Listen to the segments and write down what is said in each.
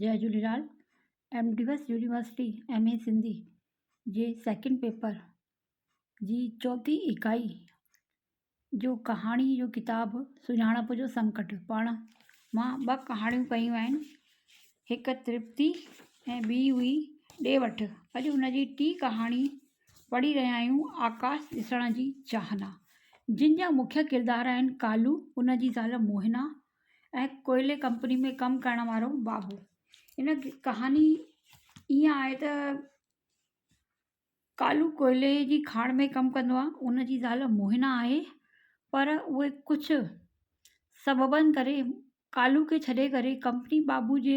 Jai Jhulelal, M D S university M A Sindhi جي second paper جي چوٿين اڪائي جو ڪهاڻي جو ڪتاب سڃاڻپ جو سنڪٽ پاڻ مان ٻه ڪهاڻيون ڪيون آهن هڪ ترپتي ۽ ٻي هئي ڏي وٺ اڄ ان جي ٽين ڪهاڻي پڙهي رهيا آهيون آڪاش ڏسڻ جي چاهنا جن جا مکيه ڪردار آهن ڪالو ان جي زال موهنا ۽ ڪوئلي ڪمپني ۾ ڪم ڪرڻ وارو بابو. ان ڪهاڻي ائين آهي ته ڪالو ڪوئلي جي کاڻ ۾ ڪم ڪندو آهي ان جي زال موهنا آهي پر اهي ڪجهه سببن ڪري ڪالو کي ڇڏي ڪري ڪمپني بابو جي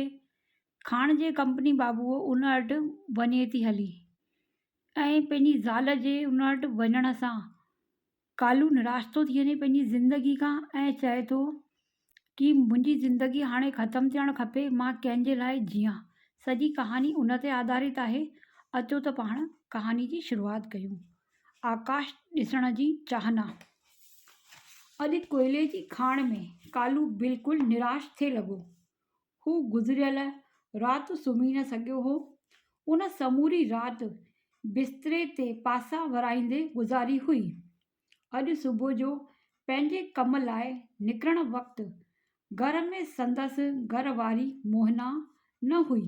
کاڻ جي ڪمپني بابو ان وٽ وڃي ٿي هلي ۽ پنهنجي زال جي ان وٽ وڃڻ سان ڪالو نراش ٿو ٿي وڃي پنهنجي زندگي کان ۽ چئي ٿو ڪي منهنجي زندگي هاڻي ختم ٿيڻ کپي مان ڪنهن جي لاء جيئان سڄي ڪهاڻي ان تي آڌارت آهي اچو ته پاڻ ڪهاڻي جي شروعات ڪيون آڪاش ڏسڻ جي چاهنا اڄ ڪوئلي جي کاڻ ۾ ڪالو بلڪل نراش ٿي لڳو هو گذريل رات سمهي نه سگهيو هو. ان سموري رات بستري تي پاسا ورائيندي گذاري هئي. اڄ صبح جو پنهنجي ڪم لاء نڪرڻ وقت گهر ۾ سندس گهر واري موهنا نه هئي،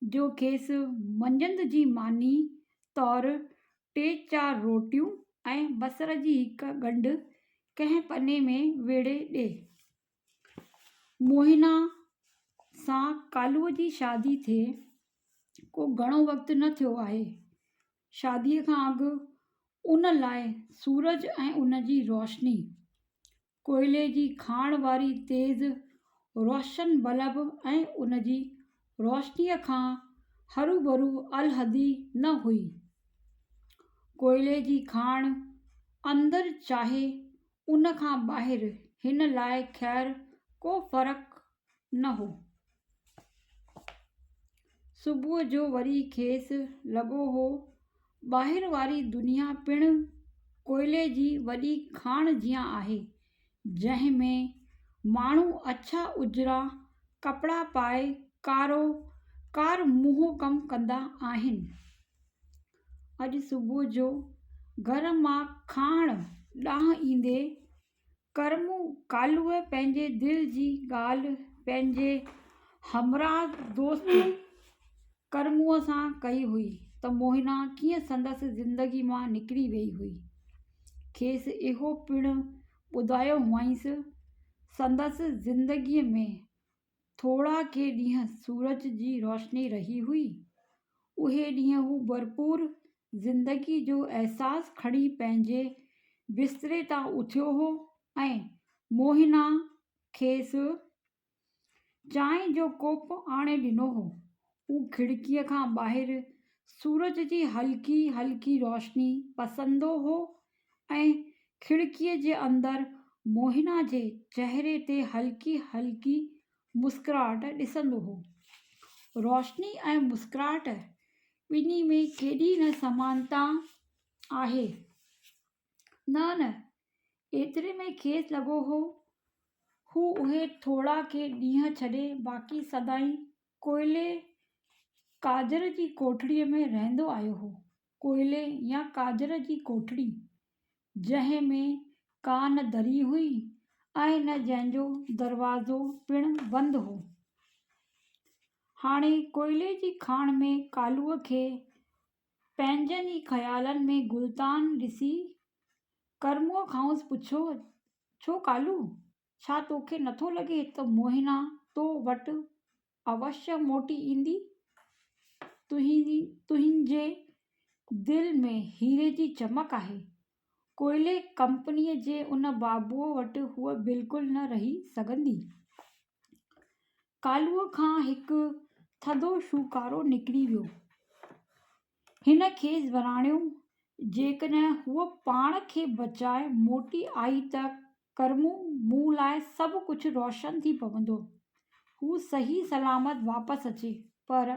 جو کيس منجهند جي ماني طور ٽي چار روٽيون ۽ بصر جي هڪ ڳنڍ ڪنهن پني ۾ ويڙهي ڏي. موهنا سان ڪالوء جي شادي ٿئي ڪو گهڻو وقت نه ٿيو آهي. شاديء کان اڳ ان لاء سورج ۽ ان جي روشني، ڪوئلي جي کاڻ واري تيز روشن بلب ۽ ان جي روشنيء کان هروڀرو الهدي نه هئي. ڪوئلي جي کاڻ اندر چاهي ان کان ٻاهر هن لاء خير ڪو فرق نه هو. صبح جو وري کيس لڳو هو ٻاهر واري دنيا پڻ ڪوئلي جي وڏي کاڻ جيان آهي، جنهن ۾ ماڻهو اڇا اجرا ڪپڙا پائي ڪارو ڪار منهن ڪم ڪندا آهن. اڄ صبح جو گهر مان کاڻ ڏانهن ايندي ڪرمون ڪالوء پنهنجي دل جي ڳالهه پنهنجي همراهه دوست ڪرمونء سان ڪئي هئي ته موهنا ڪيئن سندس زندگي مان نڪري ويئي هئي. کيس اهو پڻ ٻڌايو هئائينس سندس زندگيء ۾ ٿورا ڪي ڏينهن سورج جي روشني رهي هئي. اهي ڏينهن هو ڀرپور زندگي جو احساس کڻي پنهنجي بستري تان اٿيو هو ۽ موهنا کيس چانهه جو ڪوپ آڻي ڏنو هو. هو کڙڪيء کان ٻاهر سورج جي هلڪي هلڪي روشني پسندو هو ۽ کڙڪيء جي اندر موهنا جي چهري تي هلڪي هلڪي مسڪراهٽ ڏسندو هو. روشني ۽ مسڪراهٽ ٻنهي ۾ ڪيڏي نه سمانتا آهي. نه نه، ايتري ۾ کيس لڳو هو، هو اهي ٿورا ڪي ڏينهن ڇڏي باقي سدائين ڪوئلي قادر جي ڪوٺڙيء ۾ رهندو آيو هو. ڪوئلي يا قادر جي ڪوٺڙي، جنهن ۾ ڪا نه دري هئي ۽ نه جنهن جو دروازو پڻ بند هو. هاڻي ڪوئلي جي کاڻ ۾ ڪالوء کي پنهنجن ئي خيالن ۾ غلطان ڏسي ڪرموء کانئس پڇيو، ڇو ڪالو، ڇا توکي نٿو لڳي ته موهنا تو وٽ اوشيه موٽي ايندي؟ تنهنجي دل ۾ هيري جي چمڪ آهي. ڪوئلي ڪمپنيء جي ان بابوء وٽ هوء بلڪل نه رهي سگهندي. ڪالوء کان هڪ ٿڌو شوڪارو نڪري ويو. هن کيس وراڻيو، جيڪڏهن هوء پاڻ کي بچائي موٽي آئي ته ڪرمون مون لاء سڀ ڪجهه روشن ٿي پوندو. هو صحيح سلامت واپس اچي. پر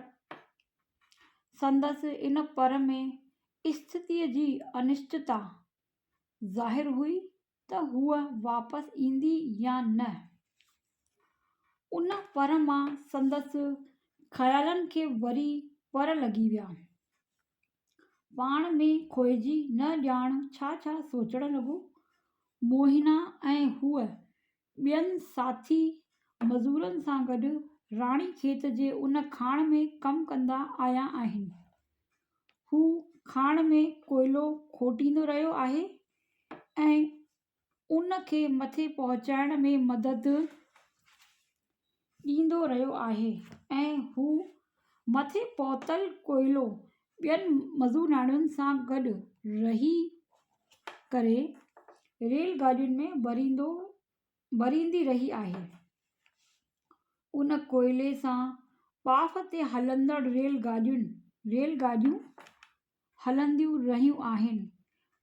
سندس ان پر ۾ اسٿتيء جي انشچتا ظاهر هئي ته هوء واپس ايندي يا نه. ان پر مان سندس خيالن کي وري پر لڳي ويا. پاڻ ۾ کوئجي نه ڄاڻ ڇا ڇا سوچڻ لڳو. موهنا ۽ هوء ٻين ساٿي مزورن سان گڏ راڻي کيت جي ان کاڻ ۾ ڪم ڪندا آيا آهن. هو کاڻ ۾ ڪوئلو کوٽيندو رهيو آهي ۽ ان کي مٿي پهچائڻ ۾ مدد ڏيندو رهيو آهي ۽ هو مٿي پهتل ڪوئلو ٻين مزوراڻين سان گڏ رهي ڪري ريل گاڏين ۾ ڀريندو ڀريندي رهي آهي. ان ڪوئلي سان ٻاڦ تي هلندڙ ريل گاڏين ريل گاڏيون هلنديون رهيون آهن.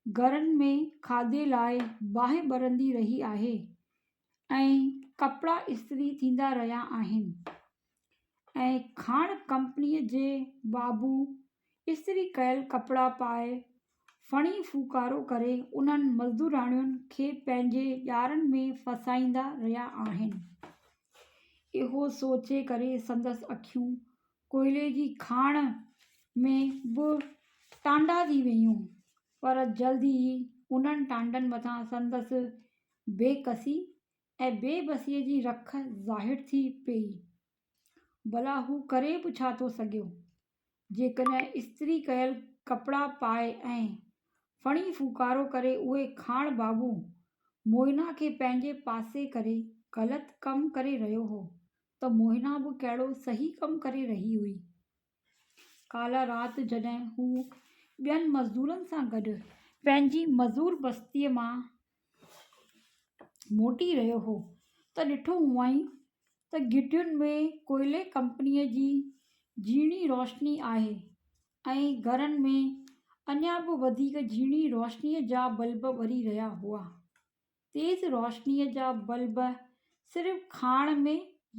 گهرن ۾ کاڌي لاء باهه ٻرندي رهي آهي ۽ ڪپڙا استري ٿيندا رهيا آهن ۽ کاڻ ڪمپنيء جي بابو استري ڪيل ڪپڙا پائي ڦڻي ڦوڪارو ڪري انهن مزدوراڻين کي پنهنجي ڄارن ۾ ڦاسائيندا رهيا آهن. اهو سوچي ڪري سندس اکيون ڪوئلي جي کاڻ ۾ به ٽانڊا ٿي ويون، پر جلد ئي انهن ٽانڊن مٿان سندس بي ڪسي ۽ بي بسيء جي رک ظاهر ٿي پيئي. ڀلا هو ڪري به ڇا ٿو سگهيو؟ جيڪڏهن استري ڪيل ڪپڙا پائي ۽ ڦڻي ڦوڪارو ڪري اهي کاڻ بابو موهنا کي پنهنجي پاسي ڪري غلط ڪم ڪري رهيو هو ته موهنا به ڪهڙو صحيح ڪم ڪري رهي هئي؟ ڪالهه رات جڏهن هو ٻين مزدورن سان گڏ پنهنجي مزور بستيء مان موٽي رهيو هو ته ڏٺو هئائين ته گهٽين ۾ ڪوئلي ڪمپنيء جي جهيڻي روشني آهي ۽ گهرن ۾ اڃا به وڌيڪ جهيڻي روشنيء جا بلب ٻري رهيا هئا. تيز روشنيء جا بلب صرف کاڻ ۾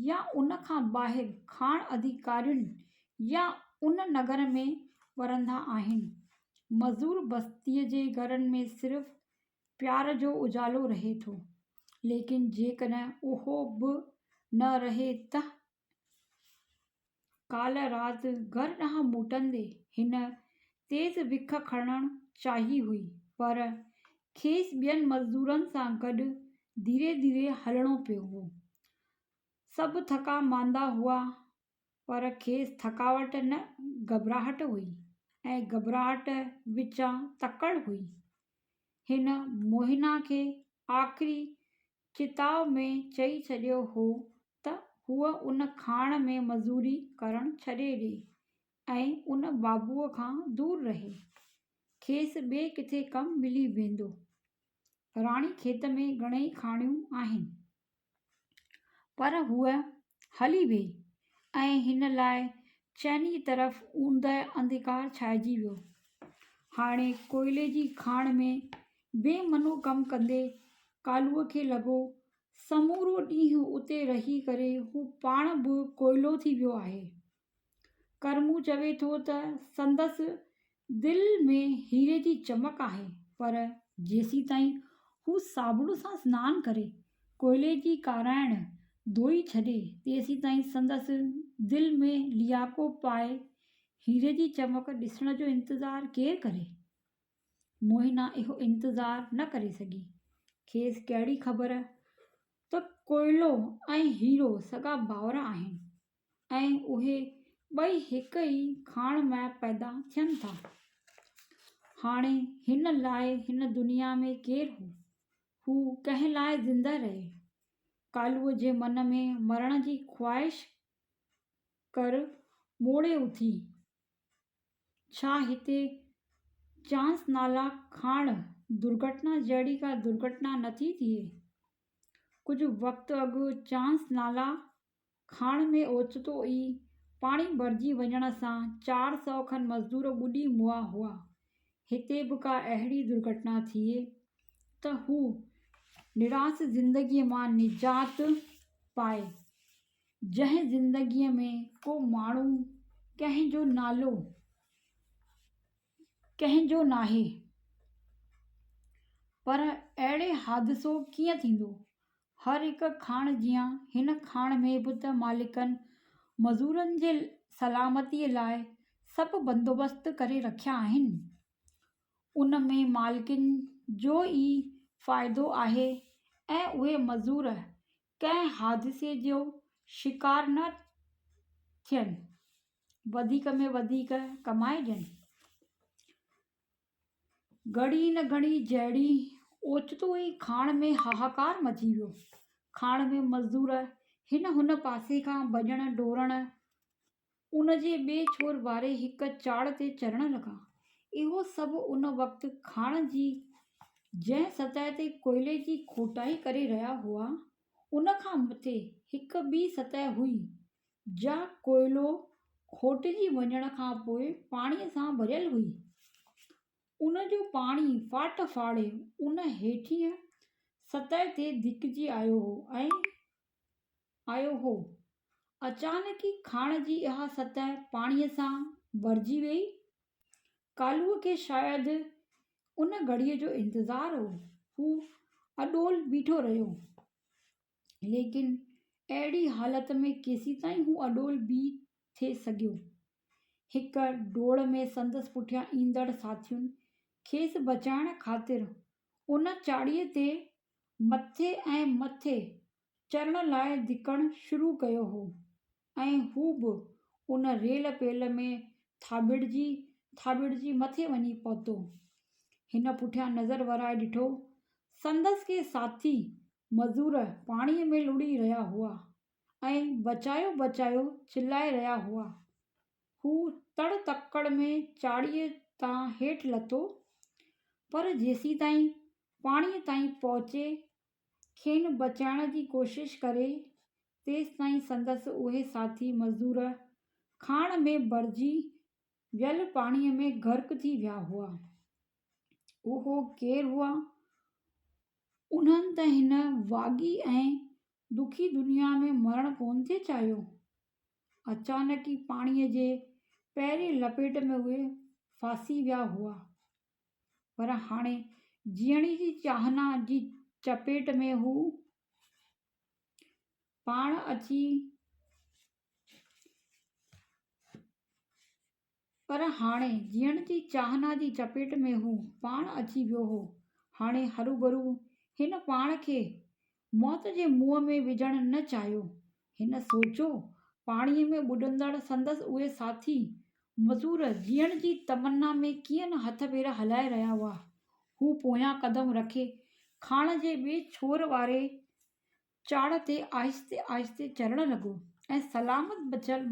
يا ان کان ٻاهر کاڻ اڌيڪارين يا ان نگر ۾ ٻرندا آهن. مزور بستيء جي گهرن ۾ صرف پيار جو اجالو رهي ٿو. ليڪن جيڪڏهن اهو به نه رهي ته؟ ڪالهه رات گهر ڏانهن موٽندي هن تيز وک کڻڻ چاهي هئي، پر کيس ٻين مزدورن سان گڏ ڌيري ڌيري هلڻو پيو هو. سڀ ٿڪا ماندا هئا، پر کيس ٿڪاوٽ نه گهٻراهٽ هئي ۽ گهٻراهٽ وچان تڪڙ هئي. هن موهنا کي آخري چتاء ۾ چئي ڇڏيو هو ته هوء ان کاڻ ۾ مزوري ڪرڻ ڇڏي ڏي ۽ ان بابوء کان دور رهي. کيس ٻئي ڪٿي ڪم ملي ويندو. راڻي کيت ۾ گهڻيئي کاڻيون آهن. پر هوء هلي ويئي ۽ هن لاء چئني طرف اوندهه انڌڪار ڇانئجي ويو. هاڻي ڪوئلي جي کاڻ ۾ بي منو ڪم ڪندي ڪالوء کي لڳو سمورو ڏينهن اتي رهي ڪري هو پاڻ به ڪوئلو ٿي ويو آهي. ڪرمون چوي ٿو ته سندس دل ۾ هيري جي چمڪ آهي پر جيسيتائين هو صابڻ سان سنان ڪري ڪوئلي جي ڪارائڻ ڌوئي ڇڏي تيسيتائين سندس دل ۾ لياڪو پائي هيري جي چمڪ ڏسڻ جو انتظار ڪير ڪري؟ موهنا اهو انتظار نه ڪري سگهي. کيس ڪهڙي خبر ته ڪوئلو ۽ هيرو سڳا ڀائر آهن ۽ اهي ٻئي هڪ ئي کاڻ مان پيدا ٿين ٿا. هاڻي هن لاء هن دنيا ۾ ڪير هو؟ هو ڪنهن لاء زنده رهي؟ ڪالوء جي من ۾ مرڻ جي خواهش ڪر موڙي اٿي. ڇا هتي چانس نالا کاڻ درگهٽنا جهڙي ڪا درگهٽنا نه ٿي ٿئي؟ ڪجهه وقت اڳ چانس نالا کاڻ ۾ اوچتو ئي پاڻي ڀرجي وڃڻ سان 400 کن مزدور ٻڏي مئا هئا. هتي به ڪا اهڙي درگهٽنا ٿئي ته هو نراس زندگيء مان نجات پائي. جنهن زندگيء ۾ ڪو ماڻهو ڪنهن جو نالو ڪنهن جو ناهي. پر اهڙي حادثو ڪيئن ٿيندو؟ هر هڪ کاڻ جيان هن کاڻ ۾ به ته مالڪن مزورن جي سلامتيء لاء سڀ بندوبست ڪري رکيا آهن. ان ۾ مالڪن جو ئي فائدو آهي ۽ اهي مزور ڪنهن حادثي جو شڪار نه ٿين، وڌيڪ ۾ وڌيڪ ڪمائي ڏين. گهڙي نه گهڙي جهڙي اوچتو ئي کاڻ ۾ هاهاڪار مچي ويو. کاڻ ۾ مزدور هن هن پاسي کان ڀڄڻ ڊوڙڻ ان جي ٻئي ڇور واري هڪ چاڙهه تي چڙهڻ لڳا. اهو سڀ ان وقت کاڻ جي جنهن سطح تي ڪوئلي جي کوٽائي ڪري رهيا هئا، ان کان مٿي هڪ ٻي سطح هئي، جا ڪوئلو کوٽجي وڃڻ کان پوء پاڻيء سان ڀريل هئي. ان جو پاڻي ڦاٽ ڦاڙي ان هيٺينء سطح تي ڌڪجي آيو هو ۽ آيو هو. اچانڪ ئي کاڻ جي اها سطح پاڻيء سان ڀرجي ويئي. ڪالوء کي شايد ان گهڙيء جو انتظار هو. هو اڏول بيٺو رهيو. ليڪن اهڙي حالت ۾ ڪيسيتائين هو اڏول بيهي ٿي سگهيو. هڪ ڊوڙ ۾ سندس پٺيان ايندڙ ساٿين کيس بچائڻ خاطر ان چاڙهيء تي مٿي ۽ مٿي چڙهڻ لاء ڌڪڻ شروع ڪيو هو ۽ هو به ان ريل پيل ۾ ٿاٻڙجي ٿاٻڙجي مٿي وڃي پهتو. هن پٺيان نظر ورائي ڏٺو، سندس ڪي ساٿي مزور پاڻيء ۾ لڙهي رهيا هئا ۽ بچايو بچايو چلائي رهيا هئا. هو تڙ تڪڙ ۾ چاڙهيء تان هيٺ لٿو، پر جيسيتائين پاڻيء تائين پهچي کين بچائڻ جي ڪوشش ڪري، تيستائين سندس اهي ساٿي مزدور کاڻ ۾ ڀرجي ويل پاڻيء ۾ غرق ٿي ويا هئا. اهو ڪير هئا؟ انهن ته هن واڳي ۽ دکي دنيا ۾ مرڻ ڪونه ٿي چاهيو. اچانڪ ئي پاڻيء جي پهرين لپيٽ ۾ اهي ڦاسي ويا هئا. پر هاڻي جيئڻ جي چاهنا جي چپيٽ ۾ هو پاڻ اچي پر هاڻي جيئڻ جي چاهنا جي چپيٽ ۾ هو پاڻ اچي ويو هو. هاڻي هروڀرو هن پاڻ کي موت جي منهن ۾ وجهڻ نه چاهيو. هن سوچيو، پاڻيء ۾ ٻڏندڙ سندس اهي ساٿي مزور جيئڻ جي تمنا ۾ ڪيئن نه هٿ پير هلائي رهيا هئا. هو پويان قدم رکي کاڻ جي ٻئي ڇور واري چاڙهه تي آهستي آهستي چڙهڻ لڳو ۽ سلامت بچيل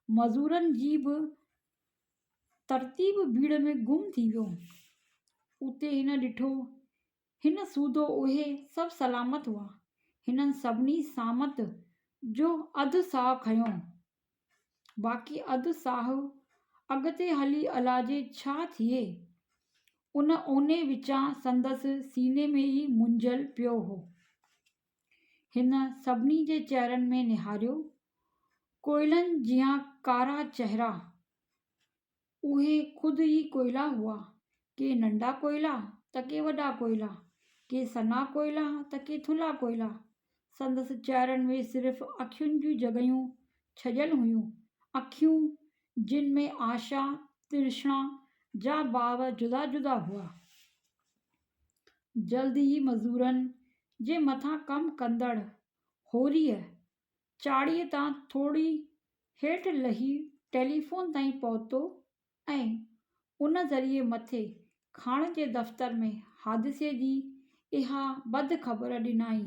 مزورن جي به ترتيب ڀيڙ ۾ گم ٿي ويو. اتي هن ڏٺو هن سوڌو اهي سڀ سلامت هئا. هنن سڀني سامت جو اڌ ساهه کنيو. باقي اڌ ساهه اڳتي هلي الاجي ڇا ٿئي، ان اوني وچان سندس سيني ۾ ئي منجهيل پيو هو. هن سڀني جي چهرن ۾ نهاريو. ڪوئلن جيان ڪارا چهرا. اهي خود ئي ڪوئلا هئا. ڪي ننڍا ڪوئلا ته ڪي وڏا ڪوئلا، ڪي سنها ڪوئلا ته ڪي ٿلها ڪوئلا. سندس چهرن ۾ صرف اکين جون جڳهيون ڇڄيل هيون. اکيون جن ۾ آشا ترشنا جا ڀاو جدا جدا هئا. جلد ئي مزورن جي مٿان ڪم ڪندڙ هوريء چاڙهيء تان ٿوري هيٺ لهي ٽيليفون تائين پهتو ۽ ان ذريعي مٿي کاڻ جي دفتر ۾ حادثي جي اها بد خبر ڏنائين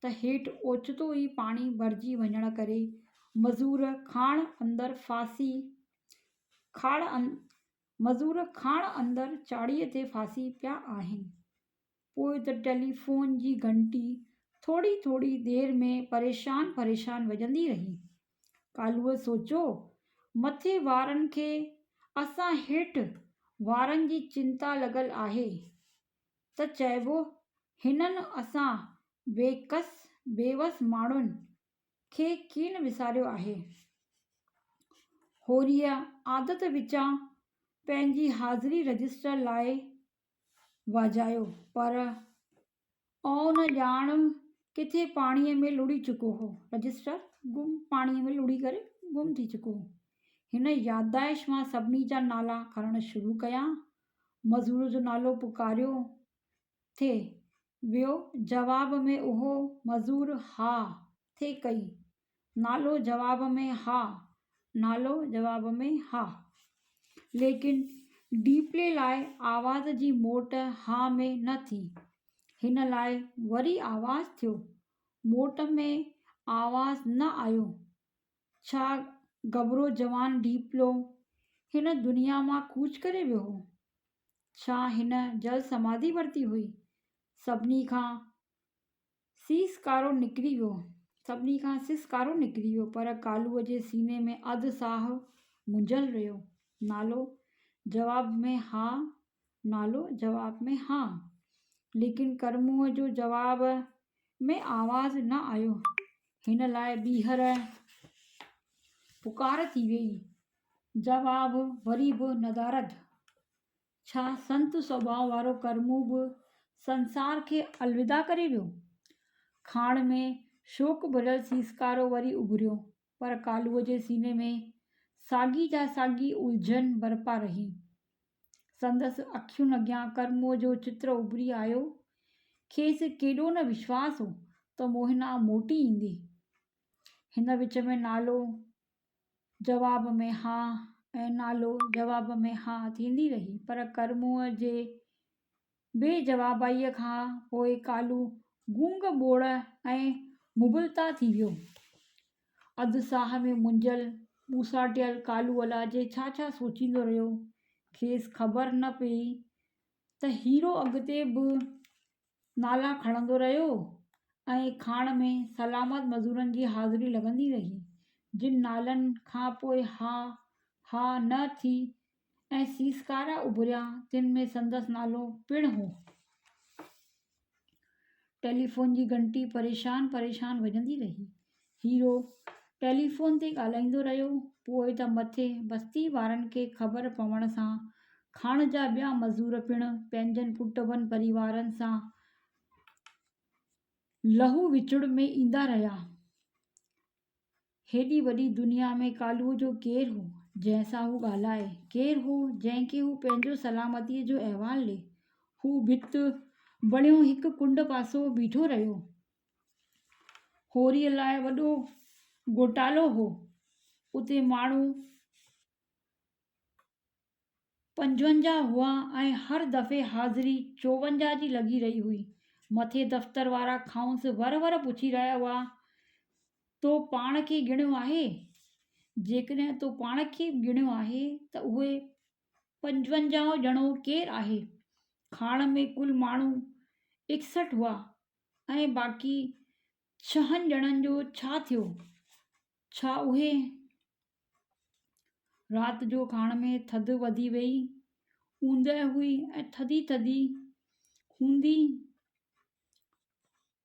ته هيٺ اوچتو ئي پاڻي ڀرجي وڃڻ ڪري مزور کاڻ اندر ڦاسي کاڙ مزور کاڻ اندر چاڙهيء تي ڦاسي پيا آهن. پوء ته ٽيليفون جي گهنٽي ٿوري ٿوري دير ۾ پريشان پريشان وڄندي رهي. ڪالوء سوچيو، مٿي وارن کي اسان هيٺ وارن جي چنتا لڳل آهي ته چئبو هنن اسان بيڪس بيوس ماڻهن کي ڪين وساريو آهي. هوريء عادت وچان پنهنجي حاضري رجسٽر لاء واجهايو، پر آئون نه ڄاڻ ڪٿي پاڻيء ۾ لڙهي چڪو هو. رجسٽر گم پاڻيء ۾ لڙهي ڪري گم ٿي چڪو هو. هن يادداشت مان سڀني جا نالا کڻڻ شروع ڪيا. مزور جو نالو پڪاريو ٿي ويو. جواب ۾ اهو مزور ها ٿي ڪئي. نالو جواب ۾ ها، نالو جواب ۾ ها. ليڪن ڊيپلي لاء آواز جي موٽ ها ۾ نه ٿي. هن لاء وري آواز ٿيو. موٽ ۾ آواز نه آيو. ڇا ڳڀرو جوان ڊيپلو هن دنيا مان ڪوچ ڪري ويو هو؟ ڇا هن جل سماڌي ورتي هئي؟ سڀني کان سيس ڪارو نڪري ويو. سڀني کان سيس ڪارو نڪري ويو، پر ڪالوء جي سيني ۾ اڌ ساهه منجهيل رهيو. نالو؟ جواب ۾ ها، نالو؟ جواب ۾ ها. ليڪن ڪرموء جو جواب ۾ آواز نه آيو. هن لاء ٻيهر پڪار ٿي ويئي. جواب وري به ندارد. ڇا سنت سڀاء وارو ڪرمو به سنسار کي الوداع ڪري ويو؟ کاڻ ۾ شوڪ ڀريل سيسڪارو وري اڀريو، پر ڪالوء جي سيني ۾ ساڳي جا ساڳي الجهن برپا رهي. سندس اکين اڳيان ڪرموء جو چتر اڀري آيو. کيس ڪيڏو نه وشواس هو ته موهنا موٽي ايندي. هن وچ ۾ نالو جواب ۾ ها ۽ نالو جواب ۾ ها ٿيندي رهي، پر ڪرموء جي بي جوابائيء کان پوء ڪالو گونگ ٻوڙ ۽ مبلتا ٿي ويو. اڌ ساهه ۾ منجهيل ٻوساٽيل ڪالو الاجي ڇا ڇا سوچيندو رهيو. کيس خبر نه پيئي ته هيرو اڳتي به نالا کڻندو رهيو ۽ کاڻ ۾ سلامت مزورن جي حاضري لڳندي رهي، جن نالن کان پوء ها ها نه ٿي ۽ سيسڪارا اڀريا، تن ۾ سندس نالو پڻ هو. ٽيليفون جي گهنٽي پريشان پريشان وڄندي رهي. هيرو ٽيليفون تي ڳالهائيندو رهيو. پوء ته مٿي بستي وارن کي خبر پوڻ سان کاڻ جا ٻيا مزور پڻ پنهنجن ڪٽنبن پريوارن سان لهو وچڙ ۾ ايندا رهيا. هيڏي وڏي دنيا ۾ ڪالوء جو ڪير هو، جنهن سان هو ڳالهائي؟ ڪير هو، جنهن کي هو پنهنجو سلامتيء جو احوال ڏئي؟ هو ڀت بڻيو هڪ ڪنڊ پاسو بيٺو رهيو. هوريء لاء وڏو گهوٽالو هو. اتي ماڻهو 55 هئا ۽ هر دفعي حاضري 54 جي لڳي رهي هئي. مٿي دفتر وارا کانئس ور ور پڇي رهيا هئا، تو پاڻ کي ڳڻيو آهي؟ جيڪڏهن تو پاڻ کي ڳڻيو آهي ته اهي 55 ڄڻو ڪير آهي؟ کاڻ ۾ ڪل ماڻهو 61 هئا. ۽ باقي ڇهن ڄڻن جو ڇا ٿيو؟ ڇا اهي رات جو کاڻ ۾ ٿڌ وڌي ويئي. اوندهه هئي ۽ ٿڌي ٿڌي هوندي.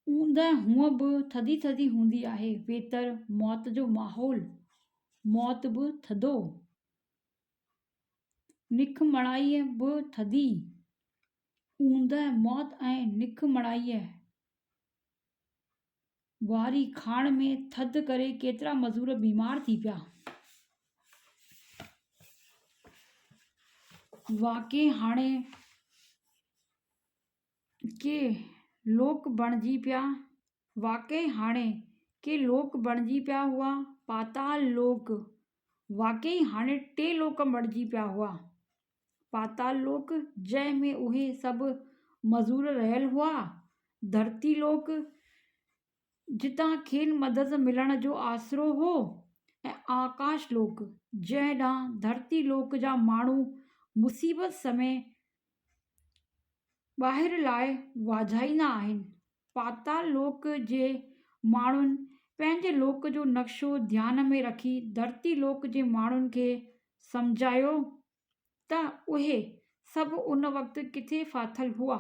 اوندهه هونء به ٿڌي ٿڌي هوندي آهي. ويتر موت جو ماحول. موت به ٿڌو. نک مڻائي به ٿڌي. اوندهه، موت ۽ نک مڙائيء واري کاڻ ۾ ٿڌ ڪري ڪيترا مزور بيمار ٿي پيا. واقعي هاڻي ڪي لوڪ بڻجي پيا. واقعي هاڻي ڪي لوڪ بڻجي پيا هئا. پاتال لوڪ واقعي هاڻي ٽي لوڪ بڻجي پيا هئا. پاتال لوڪ، جنهن ۾ اهي سڀ مزور رهيل هئا، ڌرتي لوڪ، جتان کين مدد ملڻ جو آسرو هو ۽ آڪاش لوڪ، جنهن ڏانهن ڌرتي لوڪ جا ماڻهو مصيبت سمي ٻاهر لاء واجهائيندا آهن. پاتال لوڪ جي ماڻهن پنهنجي لوڪ جو نقشو ڌيان ۾ رکي ڌرتي لوڪ جي ماڻهن کي سمجهايو ته اهي سڀ ان وقت ڪٿي ڦاٿل هئا.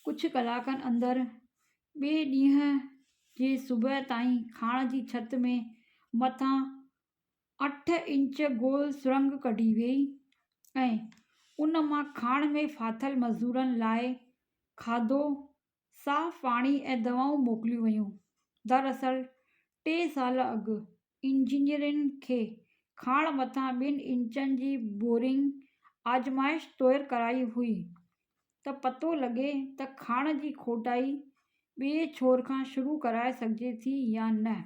ڪجهه ڪلاڪن اندر ٻئي ڏينهن جي صبح تائين کاڻ جي ڇت ۾ مٿان اٺ انچ گول سرنگهه ڪڍي ويئي ۽ ان مان کاڻ ۾ ڦاٿل مزورن لاء کاڌو، صاف پاڻي ۽ دوائون موڪليون ويون. دراصل ٽي سال اڳ انجنيئرن کي کاڻ مٿان ٻن انچن جي بورنگ آزمائش طور ڪرائي هئي ته پتو لڳي ته کاڻ جي کوٽائي ٻئي ڇور کان شروع ڪرائي سگهجي ٿي يا نه.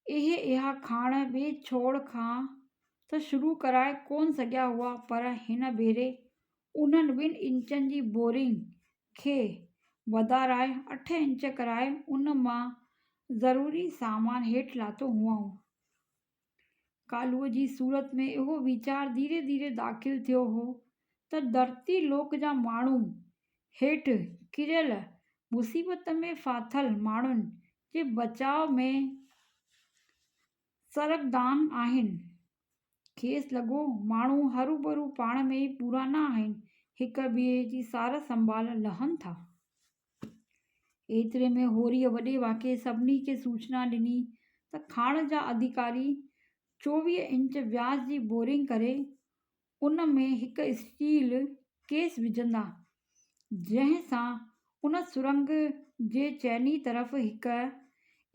اهي اها کاڻ ٻئي ڇوڙ کان ته شروع ڪرائي ڪونه سگهيا هئا پر هن ڀيري انهن ٻن انچن جي بورنگ کي وڌارائي اٺ انچ ڪرائي ان مان ضروري سامان هيٺ لاٿو هئائون. ڪالوء جي صورت ۾ اهو ويچار ڌيري ڌيري داخل ٿيو هو ته ڌرتي لوڪ جا ماڻهو هيٺ ڪريل مصيبت ۾ ڦاٿل ماڻهن جي بچاء ۾ سرگردان آهن. کيس لڳو، ماڻهو هروڀرو پاڻ ۾ ئي پورا نه آهن، هڪ ٻئي جي سار سنڀال لهن ٿا. ايتري ۾ هوريء وڏي واڪي سڀني کي سوچنا ڏني ته کاڻ جا اڌيڪاري 24 انچ وياس جي بورنگ ڪري ان ۾ هڪ اسٽيل ڪيس وجهندا، جنهن سان ان سرنگ جي چئني طرف هڪ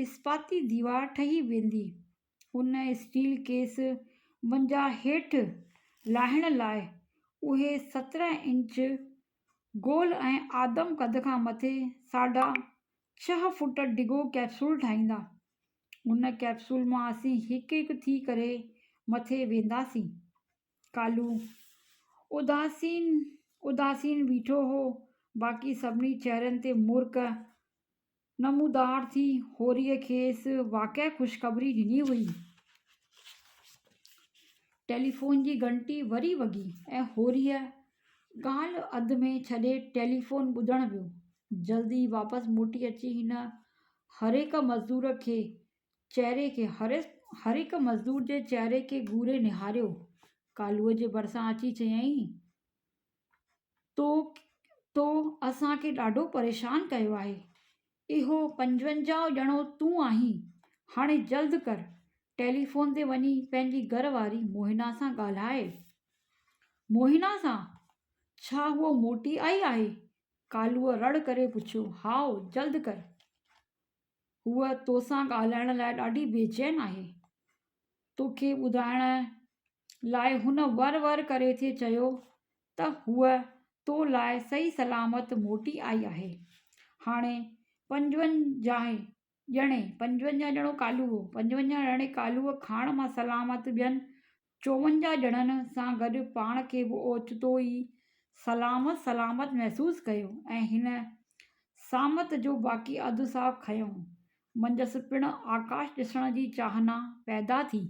اسپاتي ديوار ٺهي ويندي. ان اسٽيل ڪيس منجهان هيٺ لاهڻ لاء اهي 17 انچ گول ۽ آدم قد کان مٿي ساڍا ڇهه فوٽ ڊگهو ڪئپسول ٺاهيندا. ان ڪئپسول مان اسين هڪ هڪ ٿي ڪري مٿي وينداسين. ڪالو اداسين اداسين بيٺو هو، باقي سڀني چهرن تي مرڪ نمودار ٿي. هوريء کيس واقعي خوشخبري ڏني هئي. ٽيليفون جي گهنٽي وري وڳي ۽ هوريء ڳالهه اڌ ۾ ڇڏي ٽيليفون ٻڌڻ ويو. جلد ئي واپس موٽي اچي هن هرهڪ مزدور کي چهري کي هرهڪ مزدور جي چهري کي گهوري نهاريو. ڪالوء جي ڀرسان اچي چيائين، تو تو اسان کي ڏاڍو پريشان ڪيو آهي. اهو پنجونجاهه ڄڻو تون آهين. هاڻي جلد ڪر، ٽيليفون تي وڃي پنهنجي گهر واري موهنا سان ڳالهاء. موهنا سان؟ ڇا هوء موٽي آئي آهي؟ ڪالوء رڙ ڪري پڇيو. هائو، جلد ڪر. هوء توسان ڳالهائڻ لاء ڏاڍي بيچين آهي. توکي ٻڌائڻ لاء هن ور ور ڪري ٿي چيو ته هوء تو لاء صحيح سلامت موٽي آئي آهي. هاڻي پنجونجاهه ڄڻي، پنجونجاهه ڄڻو ڪالو هو، پنجونجاهه ڄڻي ڪالوء کاڻ مان سلامت ٻين چوونجاهه ڄڻن سان گڏ پاڻ کي به اوچتو ئي سلامت سلامت محسوس ڪيو ۽ هن سامت جو باقي اڌ ساهه کنيو. منجهس پڻ آڪاش ڏسڻ جي چاهنا پيدا ٿي.